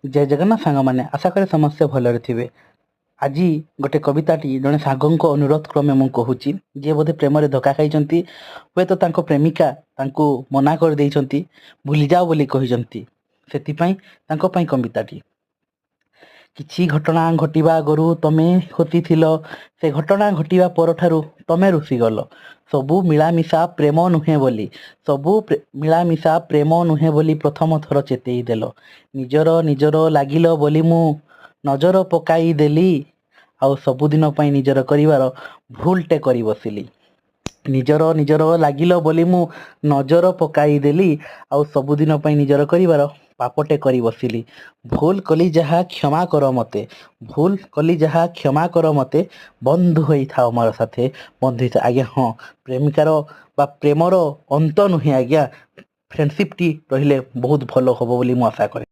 ଜୟ ଜଗନ୍ନାଥ ସାଙ୍ଗମାନେ, ଆଶା କରେ ସମସ୍ତେ ଭଲରେ ଥିବେ। ଆଜି ଗୋଟେ କବିତାଟି ଜଣେ ସାଙ୍ଗଙ୍କ ଅନୁରୋଧ କ୍ରମେ ମୁଁ କହୁଛି, ଯିଏ ବୋଧେ ପ୍ରେମରେ ଧୋକା ଖାଇଛନ୍ତି। ହୁଏତ ତାଙ୍କ ପ୍ରେମିକା ତାଙ୍କୁ ମନା କରିଦେଇଛନ୍ତି, ଭୁଲିଯାଅ ବୋଲି କହିଛନ୍ତି। ସେଥିପାଇଁ ତାଙ୍କ ପାଇଁ କବିତାଟି। କିଛି ଘଟଣା ଘଟିବା ଆଗରୁ ତମେ ଖୁସିଥିଲ, ସେ ଘଟଣା ଘଟିବା ପରଠାରୁ ତମେ ରୁଷିଗଲ। ସବୁ ମିଳାମିଶା ପ୍ରେମ ନୁହେଁ ବୋଲି, ସବୁ ମିଳାମିଶା ପ୍ରେମ ନୁହେଁ ବୋଲି ପ୍ରଥମ ଥର ଚେତେଇ ଦେଲ। ନିଜର ନିଜର ଲାଗିଲ ବୋଲି ମୁଁ ନଜର ପକାଇ ଦେଲି, ଆଉ ସବୁଦିନ ପାଇଁ ନିଜର କରିବାର ଭୁଲଟେ କରି ବସିଲି। ନିଜର ନିଜର ଲାଗିଲ ବୋଲି ମୁଁ ନଜର ପକାଇ ଦେଲି, ଆଉ ସବୁଦିନ ପାଇଁ ନିଜର କରିବାର ପାପଟେ କରି ବସିଲି। ଭୁଲ କଲି ଯାହା କ୍ଷମା କର ମତେ, ଭୁଲ କଲି ଯାହା କ୍ଷମା କର ମତେ, ବନ୍ଧୁ ହୋଇଥାଅ ମୋର ସାଥେ, ବନ୍ଧୁ ହେଇଥାଅ। ଆଜ୍ଞା ହଁ, ପ୍ରେମିକାର ବା ପ୍ରେମର ଅନ୍ତ ନୁହେଁ ଆଜ୍ଞା, ଫ୍ରେଣ୍ଡସିପ୍ଟି ରହିଲେ ବହୁତ ଭଲ ହବ ବୋଲି ମୁଁ ଆଶା କରେ।